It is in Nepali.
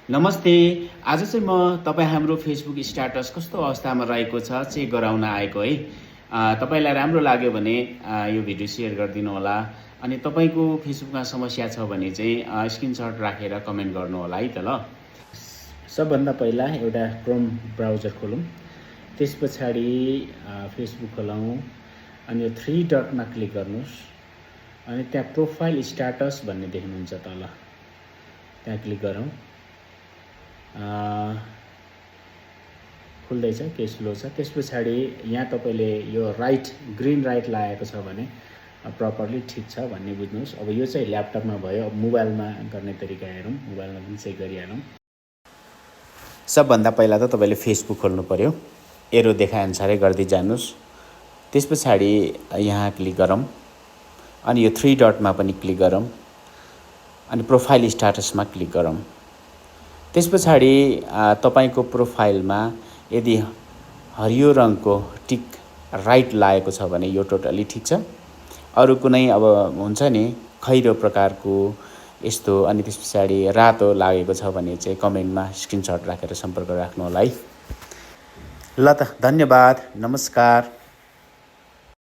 नमस्ते। आज चाहिँ म तपाईँ हाम्रो फेसबुक स्ट्याटस कस्तो अवस्थामा रहेको छ चेक गराउन आएको है। तपाईँलाई राम्रो लाग्यो भने यो भिडियो सेयर गरिदिनु होला। अनि तपाईँको फेसबुकमा समस्या छ भने चाहिँ स्क्रिनसट राखेर कमेन्ट गर्नु होला है त ल। सबभन्दा पहिला एउटा क्रोम ब्राउजर खोलौँ, त्यस पछाडि फेसबुक खोलौँ अनि यो 3 डटमा क्लिक गर्नुहोस् अनि त्यहाँ प्रोफाइल स्ट्याटस भन्ने देख्नुहुन्छ तल, त्यहाँ क्लिक गरौँ। खुल्दैछ, केही स्लो छ। त्यस पछाडि यहाँ तपाईँले यो ग्रीन राइट लागेको छ भने प्रपरली ठिक छ भन्ने बुझ्नुहोस्। अब यो चाहिँ ल्यापटपमा भयो, अब मोबाइलमा गर्ने तरिका हेरौँ, मोबाइलमा पनि चेक गरिहालौँ। सबभन्दा पहिला त तपाईँले फेसबुक खोल्नु पर्यो, एरो देखाएअनुसारै गर्दै जानुहोस्। त्यस पछाडि यहाँ क्लिक गरौँ अनि यो 3 डटमा पनि क्लिक गरौँ अनि प्रोफाइल स्ट्याटसमा क्लिक गरौँ। त्यस पछाडि तपाईँको प्रोफाइलमा यदि हरियो रङको टिक राइट लागेको छ भने यो टोटली ठिक छ। अरू कुनै अब हुन्छ नि खैरो प्रकारको यस्तो अनि त्यस पछाडि रातो लागेको छ भने चाहिँ कमेन्टमा स्क्रिनसट राखेर सम्पर्क राख्नु होला है। ल त, धन्यवाद, नमस्कार।